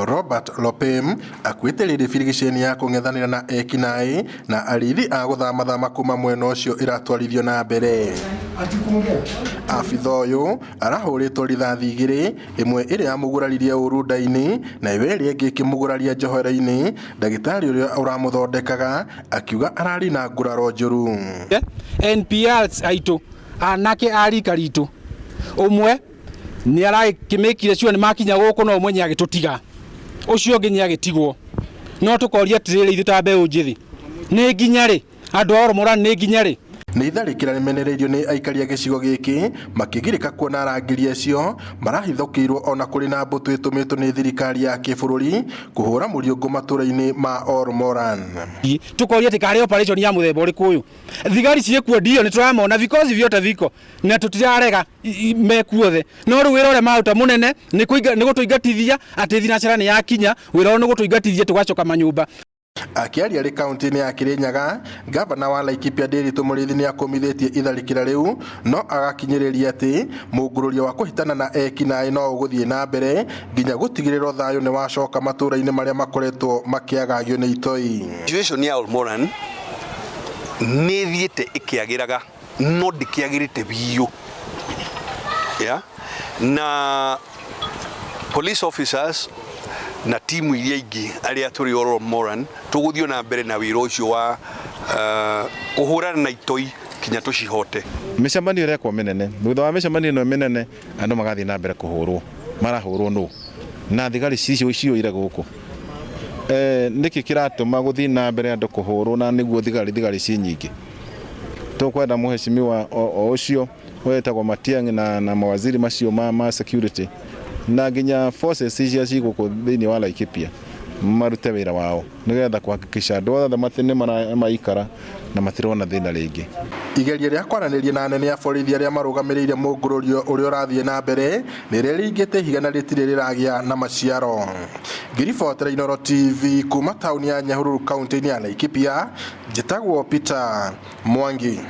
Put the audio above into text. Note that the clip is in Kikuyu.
Robert Lopem akuĩte rĩrĩ birigiceni ya kũng'ethanĩra na ekinaĩ na arĩithi a gũthamathama kuma mwena ũcio ĩratwarithio na mbere. Abitha ũyũ arahũrĩtwo rithathi igĩrĩ, ĩmwe ĩrĩa yamũguraririe ũru nda-inĩ na ĩyo ĩrĩa ĩngĩ ĩkĩmũguraria njohero-inĩ. Ndagĩtarĩ ũrĩa ũramũthondekaga akiuga ararĩ na nguraro njũru. NPRs aitũ anake a rika ritũ ũmwe nĩ arakĩmĩkire sure nĩ makinya gũkũ, no ũmwe nĩ agĩtũtiga, ũcio ũngĩ nĩ agĩtigwo. No tũkoria atĩrĩrĩ, ithuĩ ta mbeũ njĩthĩ, nĩ nginya rĩ? Andũ a Ormoran, nĩ nginya rĩ? Nĩ itharĩkĩra rĩmenereirio nĩ aikari a gĩcigo gĩkĩ makĩgirĩka kuona arangĩri acio marahithũkĩirwo ona kũrĩ na mbũtũ ĩtũmĩtwo nĩ thirikari ya kĩbũrũri kũhũra mũriũngũ matũra-inĩ ma Ormoran. Tũkoria atĩ karĩ operation ya mũthemba ũrĩkũ ũyũ? Thigari ciĩkuo, ndio nĩ tũramona, vikosi vyote viko na tũtirarega mekuothe, no rĩu wĩra ũrĩa maruta mũnene nĩ gũtũingatithia atĩ thinacara nĩ yakinya. Wĩra wao nĩ gũtũingatithia tũgacoka manyũmba. Akĩaria arĩ kaunti-inĩ ya Kirinyaga, ngavana wa Laikipia Ndiritu Mũrĩithi nĩ akũmithĩtie itharĩkĩra rĩu, no agakinyĩrĩria atĩ mũngũrũrio wa kũhitana na ekinaĩ no ũgũthiĩ na mbere nginya gũtigĩrĩrwo thayũ nĩ wacoka matũra-inĩ marĩa makoretwo makĩagagio nĩ itoi. Situation ya Olmoran nĩ ĩthiĩte ĩkĩagĩraga, no ndĩkĩagĩrĩte biũ, yeah? Na police officers na timu iria ingĩ arĩa tũrĩ Olmoran tũgũthiĩ na mbere na wĩra ũcio wa kũhũrana na itoi kinya tũcihote. Mĩcemanio ĩrekwo mĩnene, thutha wa mĩcemanio ĩno mĩnene andũ magathiĩ na mbere kũhũrwo. Marahũrwo nũ na thigari cicio ciyũire gũkũ? Nĩkĩ kĩratũma gũthiĩ na mbere andũ kũhũrwo na nĩguo thigari ci nyingĩ? Tũkwenda mũhecimiwa o ũcio wetagwo Matiang'i na mawaziri macio ma security na nginya forces icia ci gũkũ thĩinĩ wa Laikipia marute wĩra wao nĩgetha kuhakikisha andũ othe nĩ maikara na matirona thĩna rĩngĩ. Igeria rĩa kwaranĩria na anene a borithi arĩa marũgamĩrĩire mũngũrũrio ũrĩa ũrathiĩ na mbere nĩ rĩringĩte ihiga na rĩtirĩ rĩragĩa na maciaro. Ngĩribotera Inooro TV kuma taũni ya Nyahururu, kaunti-inĩ ya Laikipia, njĩtagwo Peter Mwangi.